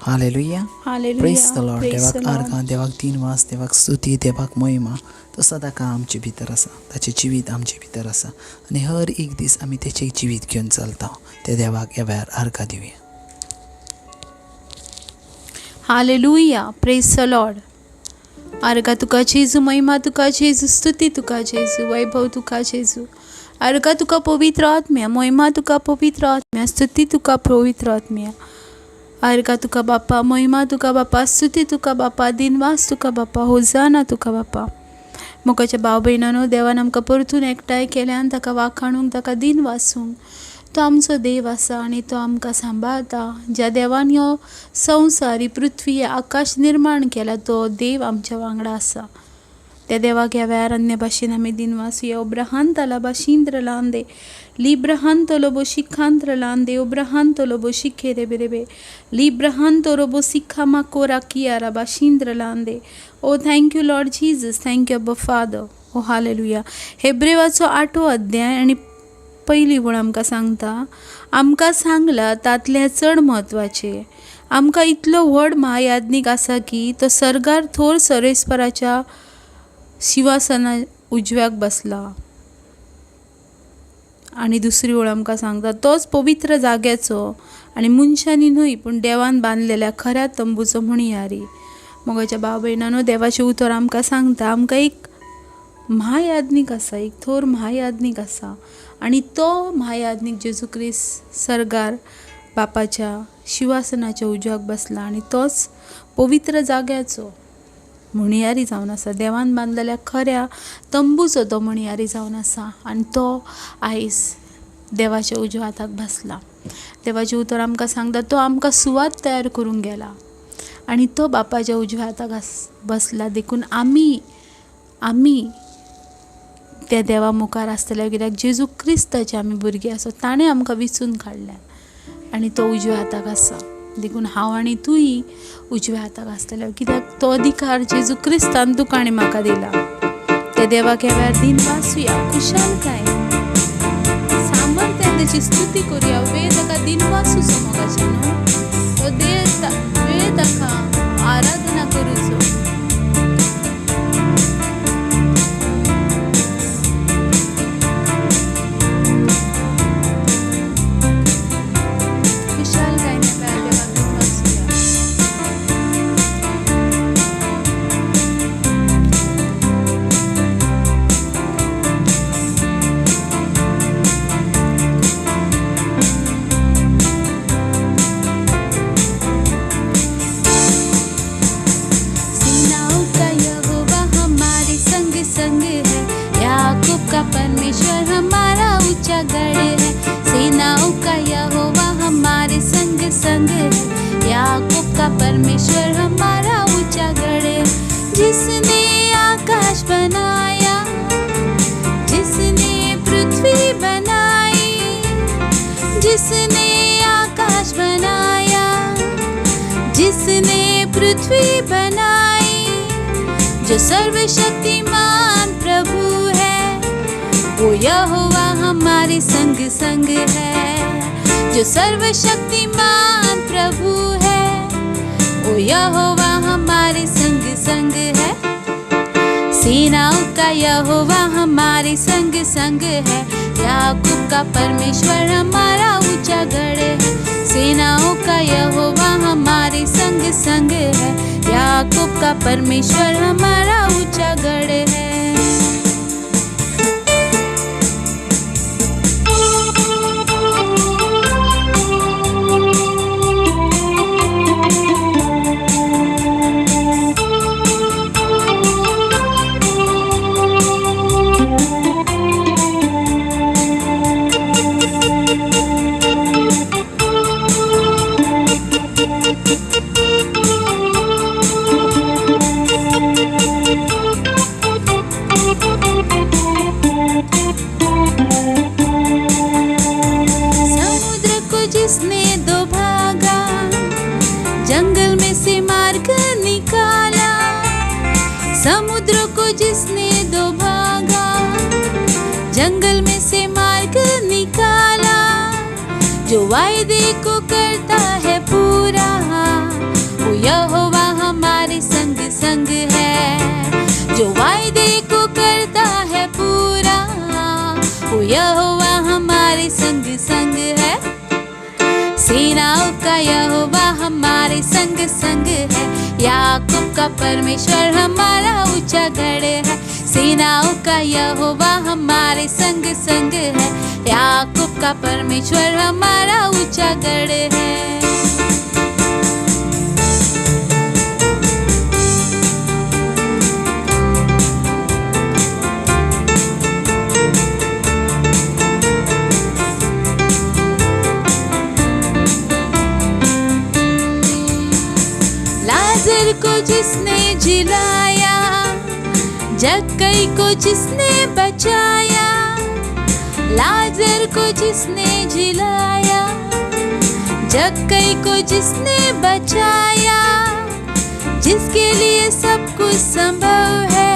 Hallelujah, praise the Lord. Hallelujah, praise देवाक the Lord. आर्गां, देवाक दिनवास, देवाक स्तुती, देवाक महिमा. तो सदांकाळ आमचे भितर आसा, ताचें जिवीत आमचे भितर आसा आनी हर एक दीस आमी तेचें जिवीत घेवन चलता. त्या देवाक ह्या वेळार आर्गां दिवया. हालेलुया, प्रेज the Lord. आर्गां तुका जेजू, महिमा तुका जेजू, स्तुती तुका जेजू, वैभव तुका जेजू. आर्गां तुका पवित्र आत्म्या, महिमा तुका पवित्र आत्म्या, स्तुती तुका पवित्र आत्म्या. आर्गां तुका बापा, महिमा तुका बापा, स्तुती तुका बापा, दिनवास तुका बापा, होजाना तुका बापा. मोगाच्या भाव भयणांनो, देवान आमकां परतून एकठांय केल्यान ताका वाखाणूंक, ताका दिनवासूंक. तो आमचो देव आसा आनी तो आमकां सांबाळता. ज्या देवान ह्यो संवसार, ही पृथ्वी, आकाश निर्माण केला तो देव आमच्या वांगडा आसा. त्या देवाक ह्या वेळार अन्य भाशेन आमी दिनवासुया. ओब्राहांताला बाशिंद्र लांदे लिब्रहांतलो बोशिखांत्र लांदे ओब्राहांतलो बोशिखे रेबे रेबे लिब्रहांतो रोबो सिखा माकोरा कियारा बाशिंद्र लांदे. Oh thank you Lord Jesus, thank you Abba Father. Oh hallelujah. हेब्रेवाचो 8वो अध्याय आनी पयली वळ आमकां सांगता, आमकां सांगलां तांतलें चड म्हत्वाचें. आमकां इतलो व्हड म्हायाज्ञीक आसा की तो सर्गार थोर सर्वेस्पराच्या शिवासना उजव्याक बसला. आनी दुसरी वळ आमकां सांगता, तोच पवित्र जाग्याचो आनी मनशांनी न्हय पूण देवान बांदलेल्या खऱ्या तंबूचो म्हणयारी. मोगाच्या भाव भयणांनो, देवाचें उतर आमकां सांगता, आमकां एक म्हायाज्ञीक आसा, एक थोर म्हायाज्ञीक आसा आनी तो म्हायाज्ञीक जेजू क्रिस्त सर्गार बापाच्या शिवासनाच्या उजव्याक बसला आनी तोच पवित्र जाग्याचो म्हणयारी जावन आसा. देवान बांदलेल्या खऱ्या तंबूचो तो म्हणयारी जावन आसा आनी तो आयज देवाच्या उजव्या हाताक बसला. देवाचें उतर आमकां सांगता, तो आमकां सुवात तयार करूंक गेला आनी तो बापाच्या उजव्या हाताक बसला. देखून आमी आमी त्या देवा मुखार आसतले, कित्याक जेजू क्रिस्ताचे आमी भुरगीं आसा. ताणें आमकां विचून काडल्या आनी तो उजव्या हाताक आसा. देखून हांव आनी तूंय उजव्या हाताक आसतले, कित्याक तो अधिकार जेजू क्रिस्तान तुका आनी म्हाका दिला. त्या देवाक ह्या वेळार दिनवासुया, खुशालकाय सामर्थ्यान ताची स्तुती करुया. वेळ ताका दिनवासूचो मोगाच्या न्हू, तो वेळ ताका आराधना करूचो. परमेश्वर हमारा ऊंचा गढ़ है, सेनाओं का यहोवा हमारे संग संग है, याकूब का परमेश्वर हमारा ऊंचा गढ़ है। जिसने आकाश बनाया, जिसने पृथ्वी बनाई, जिसने आकाश बनाया, जिसने पृथ्वी बनाई, जो सर्वशक्तिमान प्रभु है, वो यहोवा हमारे संग संग है। जो सर्वशक्तिमान प्रभु है, वो यहोवा हमारे संग संग है। सेनाओं का यहोवा हमारे संग संग है, याकूब का परमेश्वर हमारा ऊंचा गढ़ है। सेनाओं का यहोवा हमारे संग संग है, याकूब का परमेश्वर हमारा ऊंचा गढ़ है। संग है, याकूब का परमेश्वर हमारा ऊंचा गढ़ है। सेनाओं का यहोवा हमारे संग संग है, याकूब का परमेश्वर हमारा ऊंचा गढ़ है। लाजर को जिसने जिलाया, जक्कई को जिसने बचाया, लाजर को जिसने जिलाया, जक्कई को जिसने बचाया, जिसके लिए सब कुछ संभव है,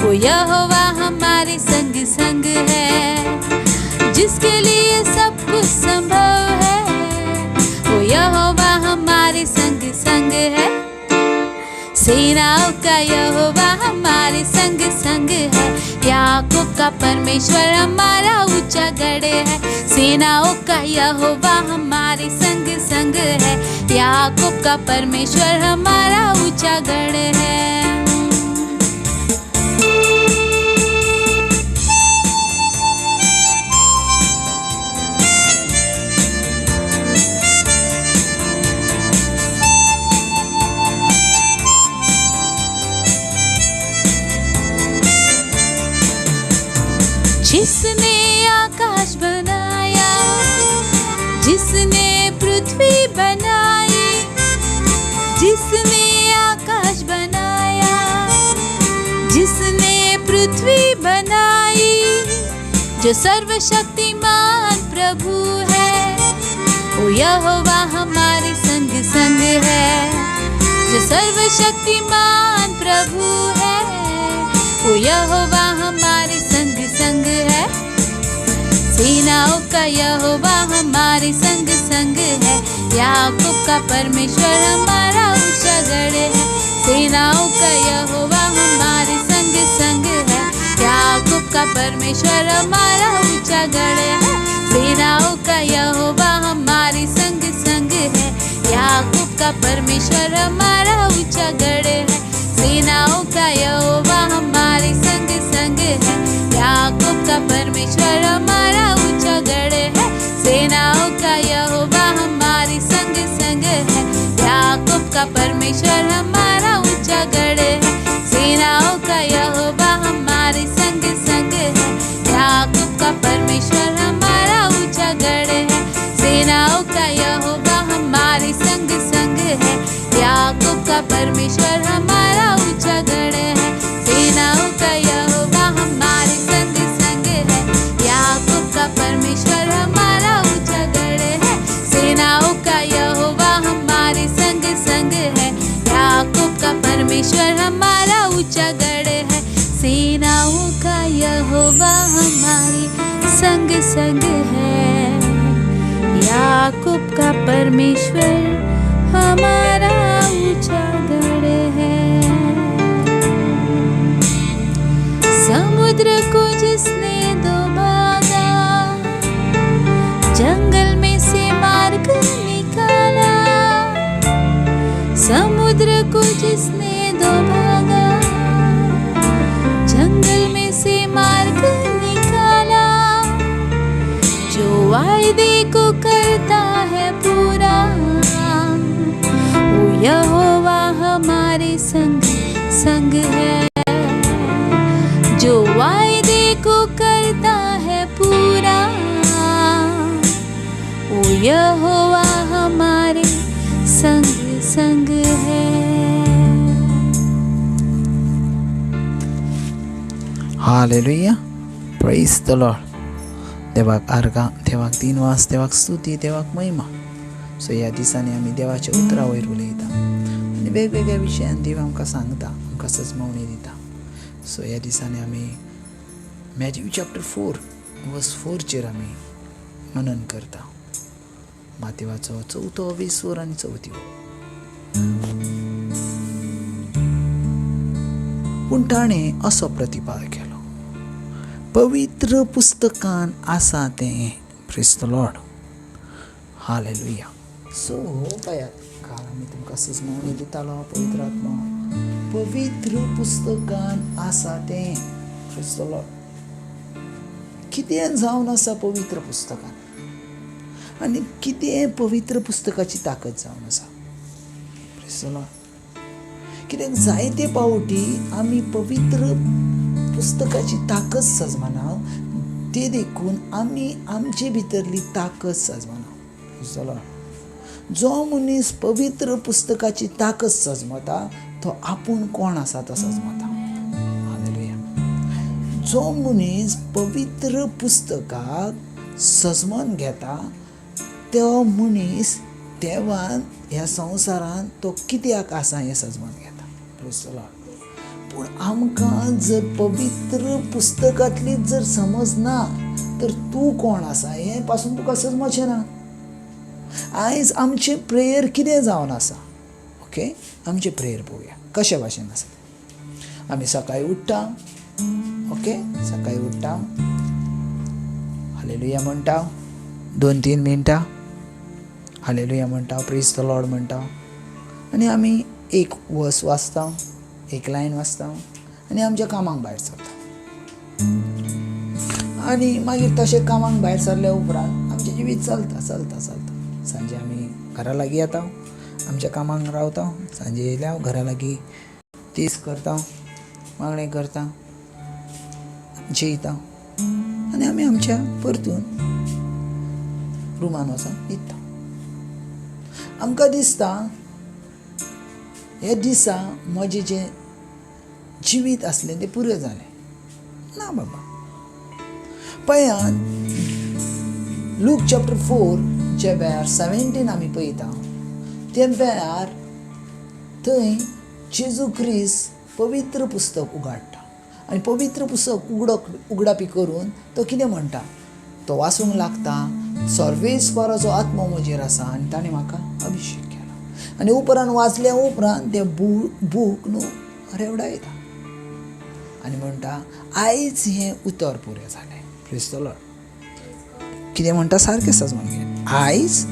वो यहोवा हमारे संग संग है। जिसके लिए सब कुछ संभव है, वो यहोवा हमारे संग संग है। सेनाओं का यहोवा हमारे संग संग है, याकूब का परमेश्वर हमारा ऊंचा गढ़ है। सेनाओं का यहोवा हमारे संग संग है, याकूब का परमेश्वर हमारा ऊंचा गढ़ है। जिसने आकाश बनाया, जिसने पृथ्वी बनाई, जिसने आकाश बनाया, जिसने पृथ्वी बनाई, जो सर्वशक्तिमान प्रभु है, वो यहोवा हमारे संग संग है। जो सर्वशक्तिमान प्रभु है, वो यहोवा हमारे संग संग है। सेनाओं का यहोवा हमारे संग संग है, याकूब का परमेश्वर हमारा ऊंचा गढ़ है। सेनाओं का यहोवा हमारे संग संग है, याकूब का परमेश्वर हमारा ऊंचा गढ़ है। सेनाओं का यहोवा हमारे संग संग है, याकूब का परमेश्वर हमारा ऊंचा गढ़ है। सेनाओं का यहोवा हमारे संग संग है, याकूब का परमेश्वर हमारा ऊंचा गढ़ है। सेनाओं का यहोवा हमारे संग संग है, याकूब का परमेश्वर हमारा ऊंचा गढ़ है। सेनाओं का यहोवा हमारे संग संग है, याकूब का परमेश्वर हमारा ऊंचा गढ़ है। सेनाओं का यहोवा हमारे संग संग है, याकूब का परमेश्वर हमारा ऊंचा गढ़ है। सेनाओं का यहोवा हमारे संग संग है, याकूब का परमेश्वर हमारा ऊंचा गढ़ है। सेनाओं का यहोवा हमारे संग संग है, याकूब का परमेश्वर हमारा ऊंचा गढ़ है। सेनाओं का यहोवा हमारे संग संग है, याकूब का परमेश्वर हमारा ऊंचा गढ़ है। समुद्र को जिसने दो भागा, जंगल में से मार्ग निकाला, समुद्र को जिसने दो भागा, जंगल में से मार्ग निकाला, जो वायदे को करता है पूरा, वो यहोवा हमारे संग संग है। जो वायदे को करता है पूरा, वो यहोवा हमारे संग संग है। हालेलुया, प्रेज the Lord. देवाक आर्गां, देवाक दिनवास, देवाक स्तुती, देवाक महिमा. सो ह्या दिसांनी आमी देवाच्या उतरा वयर उलयता आनी वेगवेगळ्या विशयान देव आमकां सांगता, आमकां सजमवणी दिता. सो ह्या दिसांनी आमी मॅथ्यू चॅप्टर 4 वर्स 4 आमी मनन करता. मातेवाचो चवथो 20 आनी चवथी. पूण ताणें असो प्रतिपाद केलो, पवित्र पुस्तकान आसा तें. Praise the Lord, hallelujah. So पळयात, काल आमी तुमकां सजमावणी दितालो पवित्र आत्मो. पवित्र पुस्तकान आसा तें. Praise the Lord. कितें जावन आसा पवित्र पुस्तकान आनी कितें पवित्र पुस्तकाची ताकद जावन आसा. Praise the Lord. कित्याक जायते पावटी आमी पवित्र पुस्तकाची ताकद सजमाना, ते देखून आमी आमचे भितरली ताकद सजमाना. Praise the Lord. जो मनीस पवित्र पुस्तकाची ताकद सजमता तो आपूण कोण आसा तो सजमता. हालेलुया. जो मनीस पवित्र पुस्तकाक सजमन घेता तो मनीस देवान ह्या संवसारान तो कित्याक आसा हें सजमन घेता. Praise the Lord. पूण आमकां जर पवित्र पुस्तकांतली जर समज ना तर तूं कोण आसा हें पासून तुका सजमचें ना. आयज आमचें प्रेयर कितें जावन आसा, ओके, आमचें प्रेयर पळोवया कशे भाशेन आसा तें. आमी सकाळीं उठ्ठा, ओके, सकाळीं उठ्ठा, हालेलुया म्हणटा, 2-3 मिनटां हालेलुया म्हणटा, प्रेज the Lord म्हणटा, आनी आमी एक वर्स वाचता, एक लायन वाचता आनी आमच्या कामाक भायर सरता. आनी मागीर तशें कामाक भायर सरल्या उपरांत आमचें जिवीत चलता चलता चलता. सांजे आमी घरा लागीं येता, आमच्या कामाक रावता, सांजे येयल्या घरा लागीं तीस करता, मागणें करता, जेयता आनी आमी आमच्या परतून रुमान वचोन न्हिदता. आमकां दिसता ह्या दिसा म्हजें जें जिवीत आसलें तें पुरें जालें. ना बाबा. पळयात लूक चॅप्टर 4 ज्या वेळार 17 आमी पळयता त्या वेळार थंय जेजू क्रिस्त पवित्र पुस्तक उगाडटा आनी पवित्र पुस्तक उगडापी करून तो कितें म्हणटा, तो वाचूंक लागता, सर्वेस्वराचो आत्मो म्हजेर आसा आनी ताणें म्हाका अभिशेक केला. आनी उपरांत वाचल्या उपरांत तें बूक न्हू रेवडायता आनी म्हणटा आयज हें उतर पुरें जालें. Praise the Lord. कितें म्हणटा सारकें सजमान घे, आयज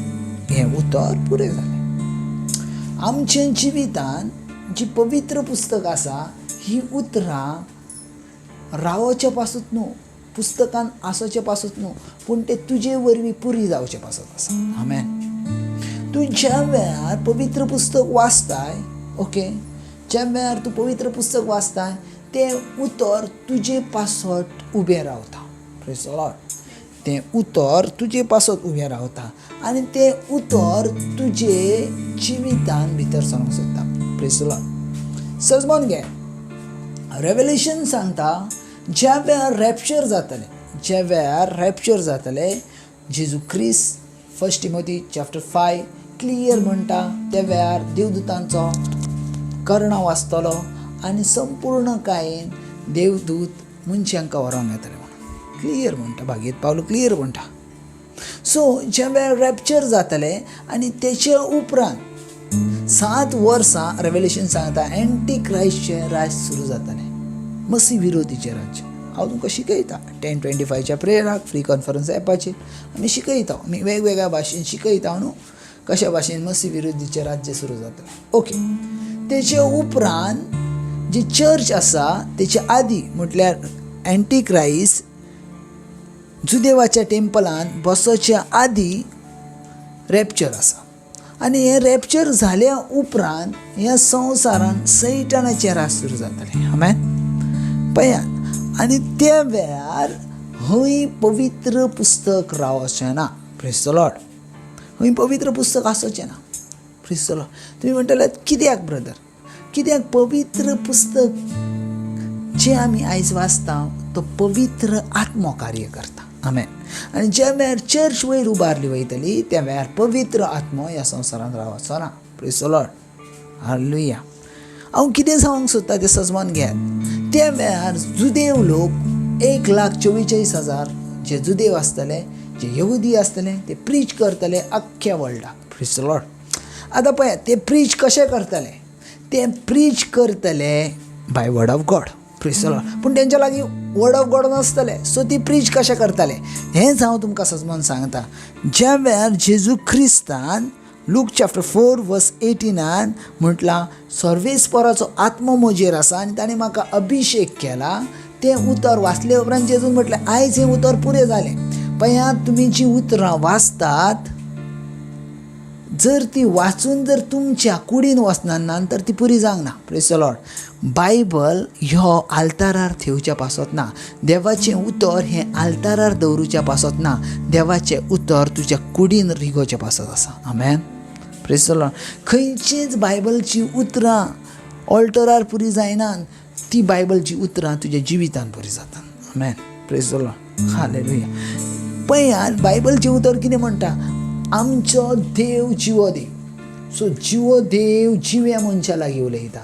हें उतर पुरें जालें. आमच्या जिवितान जी पवित्र पुस्तक आसा ही उतरां रावोचे पासून न्हू, पुस्तकान आसोचे पासून न्हू, पूण ते तुजे वरवीं पुरी जावचे पासत आसा. आमेन. तूं ज्या वेळार पवित्र पुस्तक वाचताय, ओके, ज्या वेळार तूं पवित्र पुस्तक वाचताय तें उतर तुजे पासत उबें रावता. Praise the Lord. तें उतर तुजे पासत उबें रावता आनी तें उतर तुजे जिवितान भितर सरूंक सोदता. Praise the Lord. सजमोन घे, रेवलेशन सांगता ज्या वेळार रॅप्चर जातलें, ज्या वेळार रॅप्चर जातलें, जेजू क्रिस्त 1 टिमोथी चॅप्टर 5 क्लियर म्हणटा त्या वेळार देवदूतांचो कर्णा वाचतलो आनी संपूर्ण कायेन देवदूत मनशांक व्हरोंक येतले म्हणून क्लियर म्हणटा. भागीत पावलो क्लियर म्हणटा. सो ज्या वेळार रॅप्चर जातलें आनी तेचे उपरांत 7 वर्सां रेवलेशन सांगता एंटी क्रायस्टचें राज सुरू जातलें, मसी विरोधीचें राज्य. हांव तुमकां शिकयता 10:25 प्रेयराक फ्री कॉन्फरन्स एपाचेर आमी शिकयता, आमी वेगवेगळ्या भाशेन शिकयता न्हू कशा भाशेन मसी विरोधीचें राज्य सुरू जातलें. ओके, तेचे उपरांत जी चर्च आसा तेचे आदी म्हटल्यार एंटी क्रायस्ट जुदेवाच्या टेम्पलान बसोच्या आदी रॅप्चर आसा आनी हें रॅप्चर जाल्या उपरांत ह्या संवसारान सैतानाचें राज सुरू जातलें. आमेन. पळयात, आनी त्या वेळार हय पवित्र पुस्तक रावचें ना. Praise the Lord. हय पवित्र पुस्तक आसचें ना. Praise the Lord. तुमी म्हणटले कित्याक ब्रदर, कित्याक पवित्र पुस्तक जें आमी आयज वाचता तो पवित्र आत्मो कार्य करता. आमेन. आनी ज्या वेळार चर्च वयर उबारली वयतली त्या वेळार पवित्र आत्मो ह्या संवसारांत रावचो ना. Praise the Lord. हालेलुया. हांव कितें सांगूंक सोदता तें सजमान घेयात. त्या वेळार जुदेव लोक 1,44,000 जे जुदेव आसतले, जे यहुदी आसतले ते प्रीच करतले अख्ख्या वर्ल्डाक. Praise the Lord. आतां पळयात ते प्रीच कशें करतले, ते प्रीच करतले by word of God. Praise the Lord. पूण तेंच्या लागीं वर्ड ऑफ गॉड नासतले, सो ती प्रीच कशें करतले हेंच हांव तुमकां सजमान सांगता. ज्या वेळार जेजू क्रिस्तान लूक चॅप्टर 4 वर्स 18 म्हटलां सर्वेस्पराचो आत्मो म्हजेर आसा आनी ताणें म्हाका अभिशेक केला. तें उतर वाचले उपरांत जेजून म्हटलें आयज हें उतर पुरें जालें. पळयात तुमी जीं उतरां वाचतात जर ती वाचून जर तुमच्या कुडीन वचना ना तर ती पुरी जावंक ना. Praise the lord. Bible ह्यो आल्तारार थेवच्या पासत ना, देवाचें उतर हें आल्तारार दवरुच्या पासत ना, देवाचें उतर तुज्या कुडीन रिगोवच्या पासत आसा. आमेन. Praise the lord. खंयचीच बायबलची उतरां ऑल्टरार पुरी जायना, ती बायबलची उतरां तुज्या जिवितान पुरी जाता. आमेन. Praise the lord. हालेलुया. पळयात बायबलचें उतर कितें म्हणटा, आमचो देव जिवो देव. सो जिवो देव जिव्या मनशा लागीं उलयता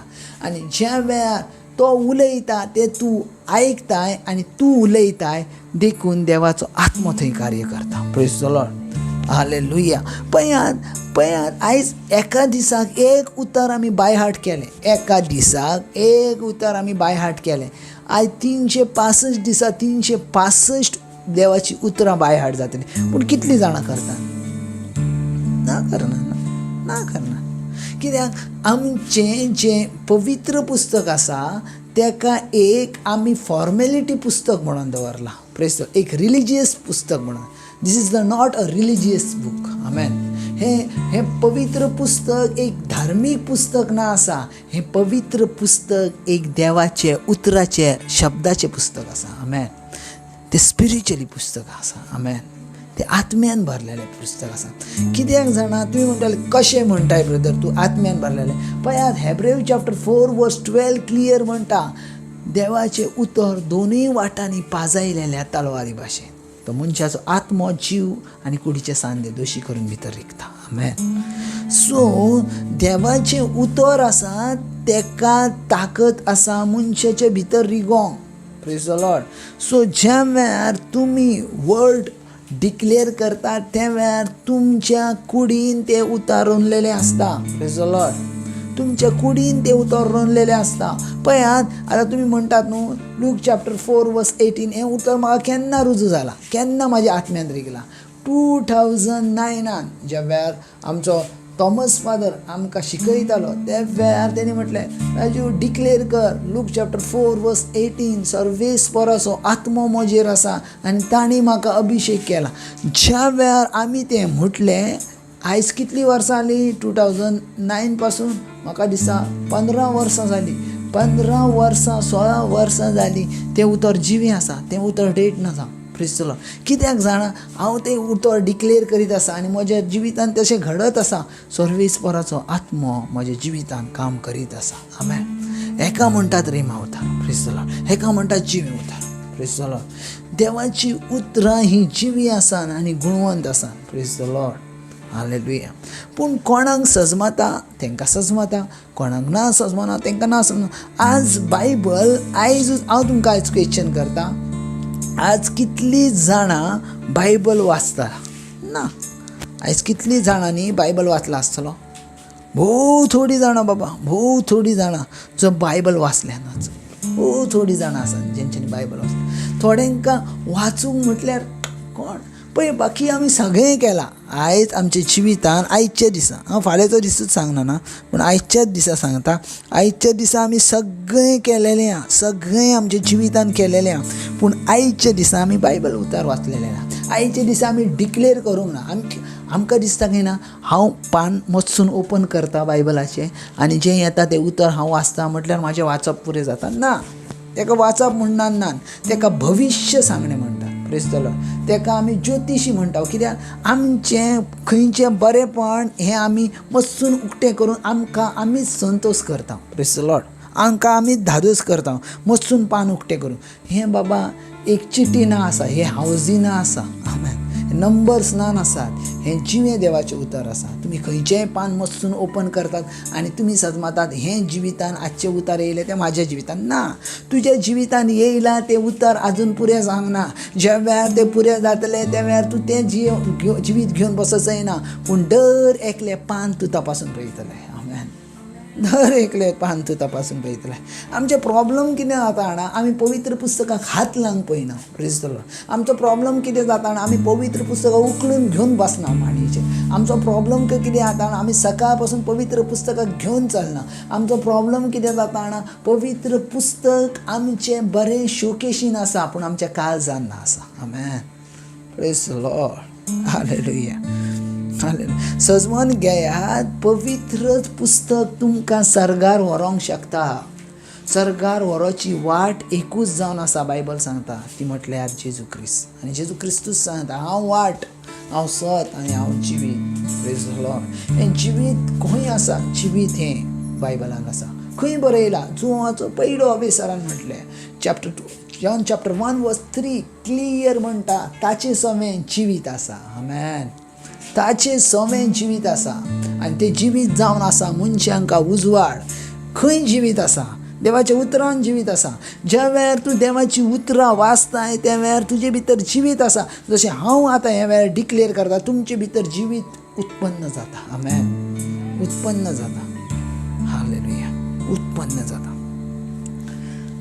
आनी ज्या वेळार तो उलयता तें तूं आयकताय आनी तूं उलयताय, देखून देवाचो आत्मो थंय कार्य करता. Praise the lord. हालेलुया. पळयात पळयात आयज एका दिसाक एक उतर आमी बाय हार्ट केलें, एका दिसाक एक उतर आमी बाय हार्ट केलें. आयज 365 दिसा 365 देवाची उतरां बाय हार्ट जातली. पूण कितलीं जाणां करता? ना करना, ना करना. कित्याक आमचें जें पवित्र पुस्तक आसा तेका एक आमी फॉर्मेलिटी पुस्तक म्हणून दवरलां. प्रेज the एक रिलिजियस पुस्तक म्हणून. This is the not a religious book. आमेन. हें हें पवित्र पुस्तक एक धार्मीक पुस्तक ना आसा, हें पवित्र पुस्तक एक देवाचें उतराचें शब्दाचें पुस्तक आसा. आमेन. तें स्पिरिच्युअली पुस्तक आसा. आमेन. तें आत्म्यान भरलेलें पुस्तक आसा. कित्याक जाणा तुमी म्हणटाले कशें म्हणटाय ब्रदर तूं आत्म्यान भरलेलें? पळयात हेब्रेव चॅप्टर 4 वर्स 12 क्लियर म्हणटा देवाचें उतर दोनूय वाटांनी पाजायलेल्या तलवारी भाशेन तो मनशाचो आत्मो जीव आनी कुडीचे सांदे दोशी करून भितर रिगता. आमेन. सो देवाचें उतर आसा तेका ताकद आसा मनशाचे भितर रिगोंक. Praise the lord. सो ज्या वेळार तुमी वर्ड डिक्लेअर करता त्या वेळार तुमच्या कुडीन तें उतर रोंदलेलें आसता. Praise the lord. तुमच्या कुडीन तें उतर रोंदलेलें आसता. पळयात आतां तुमी म्हणटात न्हू लूक चॅप्टर 4 वर्स 18 हें उतर म्हाका केन्ना रुजू जालां, केन्ना म्हाज्या आत्म्यान रिगलां? 2009 ज्या वेळार आमचो थॉमस फादर आमकां शिकयतालो त्या वेळार तेणी म्हटलें राजू डिक्लेर कर लूक चॅप्टर 4 वर्स 18 सर्वेस्पराचो आत्मो म्हजेर आसा आनी तांणी म्हाका अभिशेक केला. ज्या वेळार आमी तें म्हटलें, आयज कितलीं वर्सां जालीं? 2009 पासून म्हाका दिसता 15 वर्सां जालीं. 15 वर्सां 16 वर्सां जालीं तें उतर जिवें आसा, तें उतर डेट ना जावं. Praise the lord. कित्याक जाणा हांव तें उतर डिक्लेर करीत आसा आनी म्हज्या जिवितान तशें घडत आसा. सर्वेस्पराचो आत्मो म्हज्या जिवितान काम करीत आसा. आमेन. हेका म्हणटात रेमा उतर. Praise the lord. हेका म्हणटात जिवें उतर. Praise the lord. देवाची उतरां ही जिवी आसा आनी गुणवंत आसा. Praise the lord. हालेलुया. पूण कोणाक सजमाता तेंकां सजमाता, कोणाक ना सजमाना तेंकां ना सजमाना. आज बायबल आयज हांव तुमकां आयज क्वेश्चन करता, आज कितलीं जाणां बायबल वाचता? ना. आयज कितलीं जाणांनी बायबल वाचला आसतलो? भोव थोडीं जाणां बाबा, भोव थोडीं जाणां जो बायबल वाचल्या नाच. भोव थोडीं जाणां आसात जेंच्यांनी बायबल वाचलें. थोड्यांकां वाचूंक म्हटल्यार कोण पळय, बाकी आमी सगळें केलां. आयज आमच्या जिवितान आयच्या दिसा, हांव फाल्यांचो दिसूच सांगना ना, पूण आयच्याच दिसा सांगता, आयच्या दिसा आमी सगळें केलेलें आहा, सगळें आमच्या जिवितान केलेलें आहा. पूण आयच्या दिसा आमी बायबल उतार वाचलेलें ना. आयच्या दिसा आमी डिक्लेर करूंक ना. आमकां दिसता की ना हांव पान मत्सून ओपन करता बायबलाचें आनी जें येता तें उतर हांव वाचता म्हटल्यार म्हाजें वाचप पुरें जाता. ना, तेका वाचप म्हणना ना, तेका भविश्य सांगणें म्हणटा. Praise the lord. तेका आमी ज्योतिशी म्हणटा. कित्याक आमचें खंयचें बरेंपण हें आमी मत्सून उक्तें करून आमकां आमीच संतोश करता. Praise the lord. आमकां आमीच धादोस करता मत्सून पान उक्तें करून. हें बाबा एक चिटी ना आसा, हें हावजी ना आसा. आमेन. नंबर्स ना आसात, हें जिवें देवाचें उतर आसा. तुमी खंयचेंय पान मत्सून ओपन करतात आनी तुमी सजमातात हें जिवितान आजचें उतर येयलें तें म्हाज्या जिवितान ना. तुज्या जिवितान येयलां तें उतर आजून पुरें जावंक ना. ज्या वेळार तें पुरें जातलें त्या वेळार तूं तें जिवीत घेवन बसत जायना, पूण दर एकलें पान तूं तपासून पळयतलें. आमेन. दर एकले पान तूं तपासून पळयतलें. आमचें प्रॉब्लम कितें जाता जाणा, आमी पवित्र पुस्तकाक हात लावंक पळयना. Praise the Lord. आमचो प्रॉब्लम कितें जाता जाणा, आमी पवित्र पुस्तकां उखलून घेवन बसना मांडयेचेर. आमचो प्रॉब्लम कितें जाता जाणा, आमी सकाळ पासून पवित्र पुस्तकाक घेवन चलना. आमचो प्रॉब्लम कितें जाता जाणा, पवित्र पुस्तक आमचें बरें शोकेशीन आसा पूण आमच्या काळजान ना आसा. आमेन. Praise the Lord. Hallelujah. Hallelujah. सजवन घेयात, पवित्र पुस्तक तुमकां सर्गार व्हरोंक शकता. सर्गार व्हरोची वाट एकूच जावन आसा, बायबल सांगता, ती म्हटल्यार जेजू क्रिस्त. आनी जेजू क्रिस्तूच सांगता, हांव वाट, हांव सत आनी हांव जिवीत. Praise the Lord. हें जिवीत खंय आसा? जिवीत हें बायबलान आसा. खंय बरयलां? जुवाचो पयलो अभिसरान म्हटलें, chapter 2, John chapter 1 verse 3 clear म्हणटा, ताचें सवें जिवीत आसा. आमेन. ताचें सवें जिवीत आसा आनी तें जिवीत जावन आसा मनशांक उजवाड. खंय जिवीत आसा? देवाच्या उतरान जिवीत आसा. ज्या वेळार तूं देवाची उतरां वाचताय त्या वेळार तुजे भितर जिवीत आसा. जशें हांव आतां ह्या वेळार डिक्लेर करता, तुमचे भितर जिवीत उत्पन्न जाता. आमेन. उत्पन्न जाता. हालेलुया. उत्पन्न जाता.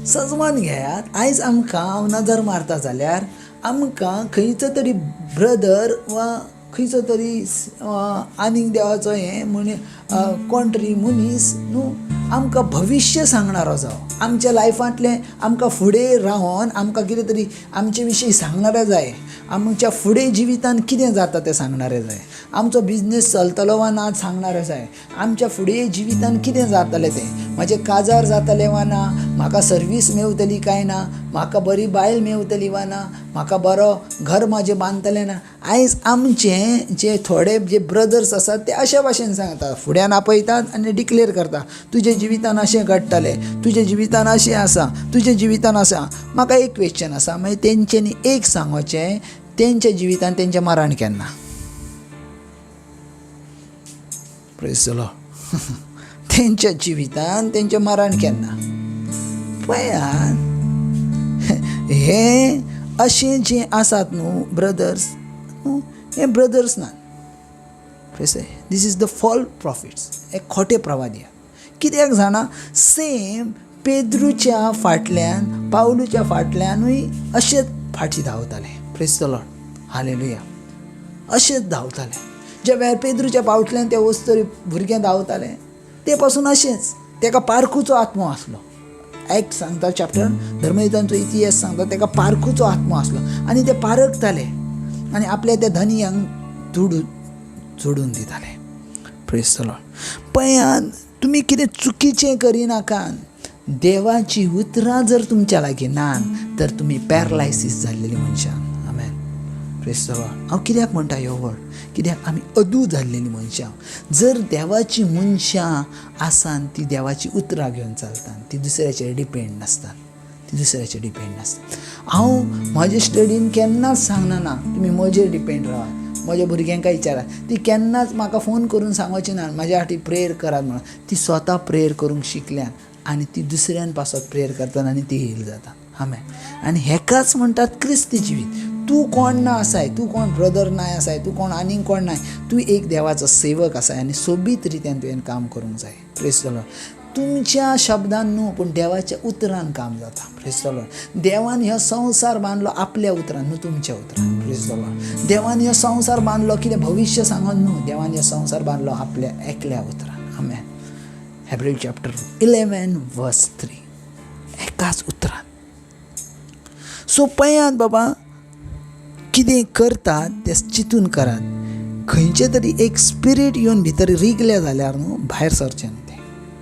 सजमान घेयात, आयज आमकां हांव नजर मारता जाल्यार आमकां खंयचो तरी ब्रदर वा खंयचो तरी आनीक देवाचो हें म्हण कोण तरी मनीस न्हू आमकां भविश्य सांगणारो जावं, आमच्या लायफांतलें आमकां फुडें रावन आमकां कितें तरी आमचे विशीं सांगणारे जाय, आमच्या फुडें जिवितान कितें जाता तें सांगणारे जाय, आमचो बिजनेस चलतलो वा ना सांगणारे जाय, आमच्या फुडें जिवितान कितें जातलें तें, म्हाजें काजार जातलें वा ना, म्हाका सर्वीस मेवतली काय ना, म्हाका बरी बायल मेवतली वा ना, म्हाका बरो घर म्हाजें बांदतलें ना. आयज आमचे जे थोडे जे ब्रदर्स आसात ते अशा भाशेन सांगतात, फुड्यान आपयतात आनी डिक्लेर करता, तुज्या जिवितान अशें घडटलें, तुज्या जिवितान अशें आसा, तुज्या जिवितान आसा. म्हाका एक क्वेश्चन आसा, मागीर तेंच्यांनी एक सांगोचें, तेंच्या जिवितान तेंचें मरण केन्ना? Praise the Lord. तेंच्या जिवितान तेंचें मरण केन्ना? पळयात, हे अशें जे आसात न्हू ब्रदर्स, हे ब्रदर्स नात. This is the false prophets. हे खोटे प्रवादी. कित्याक जाणा, सेम पेद्रूच्या फाटल्यान, पावलूच्या फाटल्यानूय अशेंच फाटी धांवताले. Praise the Lord. Hallelujah. अशेंच धांवताले. ज्या वेळार पेद्रूच्या पावटल्यान ते वस्तरी भुरगें धांवताले ते पासून अशेंच तेका पारखूचो आत्मो आसलो. एक्ट सांगता चॅप्टर, धर्मयुद्धांचो इतिहास सांगता, तेका पारखूचो आत्मो आसलो आनी ते पारखताले आनी आपल्या त्या धनयांक दुडू जोडून दिताले. Praise the Lord. पळयात, तुमी कितें चुकीचें करिनाकात. देवाची उतरां जर तुमच्या लागीं ना तर तुमी पॅरलायसीस जाल्लेली मनशां. आमेन. Praise the Lord. हांव कित्याक म्हणटा ह्यो वर्ड? कित्याक आमी अदू जाल्लेली मनशां. जर देवाची मनशां आसान ती देवाची उतरां घेवन चलतात, ती दुसऱ्याचेर डिपेंड नासतात, ती दुसऱ्याचेर डिपेंड नासतात. हांव म्हजे स्टडीन केन्नाच सांगना ना तुमी म्हजेर डिपेंड रावात. म्हज्या भुरग्यांक विचारात, ती केन्नाच म्हाका फोन करून सांगची ना म्हाज्या फाटी प्रेयर करात म्हणून. ती स्वता प्रेयर करूंक शिकल्यान आनी ती दुसऱ्यान पासत प्रेयर करतात आनी ती हील जाता. आमेन. आनी हेकाच म्हणटात क्रिस्ती जिवीत. तूं कोण ना आसाय, तूं कोण ब्रदर नाय आसाय, तूं कोण आनीक कोण नाय, तूं एक देवाचो सेवक आसाय आनी सोबीत रित्यान तुवें काम करूंक जाय. Praise the Lord. तुमच्या शब्दान न्हू पूण देवाच्या उतरान काम जाता. Praise the Lord. देवान हो संवसार बांदलो आपल्या उतरान न्हू तुमच्या उतरान. Praise the Lord. देवान हो संवसार बांदलो कितें भविश्य सांगून न्हू, देवान हो संवसार बांदलो आपल्या एकल्या उतरान. आमेन. हेब्रू चॅप्टर 11 verse 3, एकाच उतरान. सो पळयात बाबा, कितें करतात तें चिंतून करात. खंयचें तरी एक स्पिरीट येवन भितर रिगलें जाल्यार न्हू भायर सरचें न्हू तें.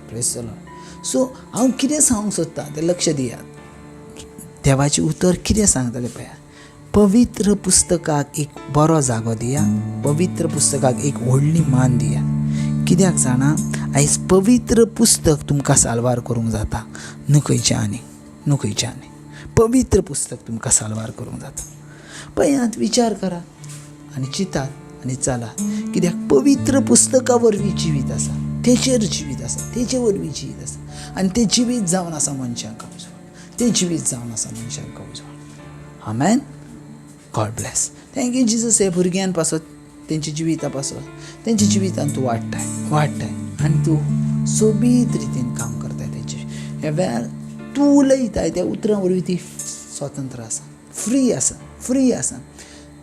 Praise the Lord. सो हांव कितें सांगूंक सोदतां तें लक्ष दियात. देवाचें उतर कितें सांगतलें पळयात. पवित्र पुस्तकाक एक बरो जागो दिया, पवित्र पुस्तकाक एक व्हडली मान दिया. कित्याक जाणा, आयज पवित्र पुस्तक तुमकां साल्वार करूंक जाता, न्हू खंयचें आनी, न्हू खंयचें आनी. पवित्र पुस्तक तुमकां साल्वार करूंक जाता. पळयात, विचार करात आनी चिंतात आनी चलात. कित्याक पवित्र पुस्तका वरवीं जिवीत आसा, तेचेर जिवीत आसा, तेचे वरवीं जिवीत आसा आनी तें जिवीत जावन आसा मनशांक उजवाड, तें जिवीत जावन आसा मनशांक उजवाड. आमेन. God bless. Thank you Jesus. हे भुरग्यां पासत, तेंच्या जिविता पासत, तेंच्या जिवितान तूं वाडटाय, वाडटाय आनी तूं सोबीत रितीन काम करताय तेचे ह्या वेळार तूं उलयताय त्या उतरां वरवीं ती स्वतंत्र आसा, फ्री आसा, फ्री आसा,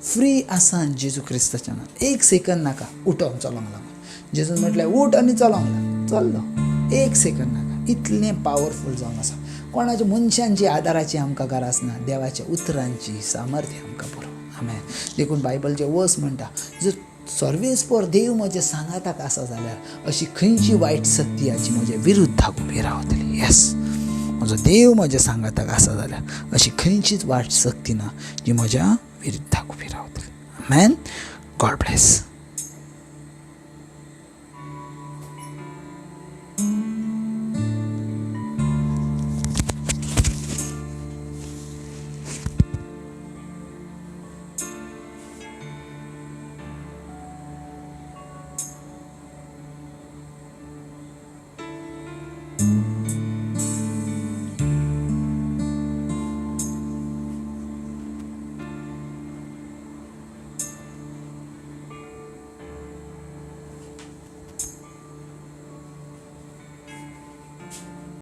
फ्री आसा जेजू क्रिस्ताच्या नांवान. एक सेकंद नाका, उठोन चलोंक लागो. जेजून म्हटलें उठ आनी चलोंक लाग, चल्लो, एक सेकंद नाका. इतलें पावरफूल जावन आसा. कोणाच्या मनशांची आदाराची आमकां गरज ना, देवाच्या उतरांची सामर्थ्य आमकां पुरो. आमेन. देखून बायबलचें वर्स म्हणटा, जर सर्वेस्पर देव म्हज्या सांगाताक आसा जाल्यार अशी खंयची वायट शक्ती हाची म्हज्या विरुद्धाक उबी रावतली. येस, म्हजो देव म्हज्या सांगाताक आसा जाल्यार अशी खंयचीच वायट शक्ती ना जी म्हज्या विरुद्धाक उबी रावतली. आमेन. God bless.